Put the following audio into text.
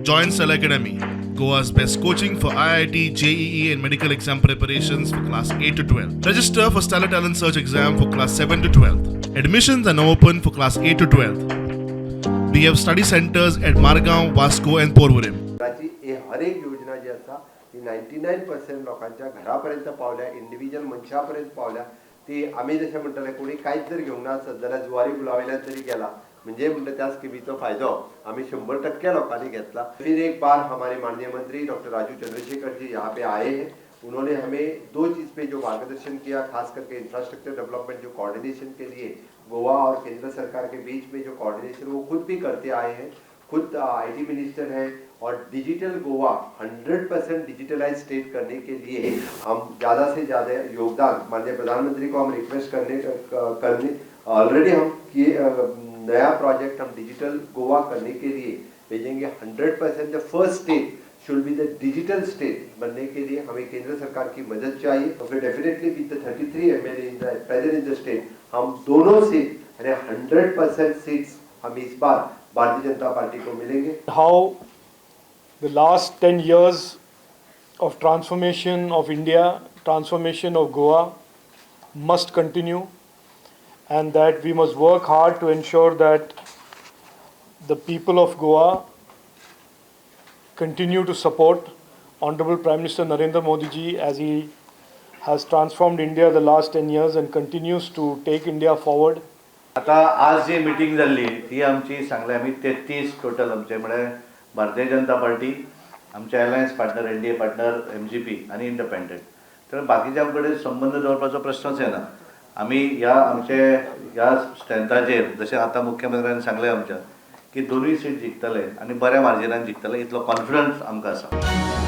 Join Stellar Academy, Goa's best coaching for IIT, JEE, and medical exam preparations for class 8 to 12. Register for Stellar Talent Search exam for class 7 to 12. Admissions are now open for class 8 to 12. We have study centers at Margao, Vasco, and Porvorim. ताची ही हर एक योजना जी आसा ती 99% लोकांच्या घरा पर्यंत पावल्या, इंडिव्हिज्युअल मनशा पर्यंत पावल्या. ती आमी जशें म्हणटाले, कोणी कांयच जर घेवंक ना आसत जाल्यार जुवारी पुला वयल्यान तरी गेला, म्हणजे म्हणटा त्या स्किमीचो फायदो आमी 100% लोकांनी घेतला. फिर एक बार हमारे माननीय मंत्री डॉक्टर राजू चंद्रशेखर जी यहाँ पे आए हैं. उन्होंने हमें दो चीज़ पे जो मार्गदर्शन किया, खास करके इंफ्रास्ट्रक्चर डेवलपमेंट जो कोऑर्डिनेशन के लिए गोवा और केंद्र सरकार के बीच में जो कोऑर्डिनेशन वो खुद भी करते आए हैं, खुद IT minister हैं और डिजिटल गोवा, 100% डिजिटलाइज स्टेट करने के लिए हम ज़्यादा से ज़्यादा योगदान माननीय प्रधानमंत्री को हम रिक्वेस्ट करने करने ऑलरेडी हम किए. नया प्रोजेक्ट हम डिजिटल गोवा करने के लिए भेजेंगे. 100% the first state should be the digital state बनने के लिए हमें केंद्र सरकार की मदद चाहिए. तो फिर definitely with the 33 MLA in the present in the state, हम दोनों सीट यानी 100% सीट्स हम इस बार भारतीय जनता पार्टी को मिलेंगे. How the last 10 years of transformation of India, transformation of Goa must continue, and that we must work hard to ensure that the people of Goa continue to support Honorable Prime Minister Narendra Modi ji as he has transformed India the last 10 years and continues to take India forward. आता आज जी meeting जाल्ली ती आमची सांगले आमी 33 total आमचे, म्हळ्यार भारतीय जनता पार्टी, आमचे alliance partner, NDA partner MGP आनी इंडिपेंडंट. तर बाकीच्या कडेन संबंद दवरपाचो प्रश्नच येना. आमी ह्या आमचे ह्या स्ट्रेंथाचेर, जशें आतां मुख्यमंत्र्यान सांगलें आमच्या की दोनूय सीट जिखतले आनी बऱ्या मार्जिनान जिखतले, इतलो कॉन्फिडन्स आमकां आसा.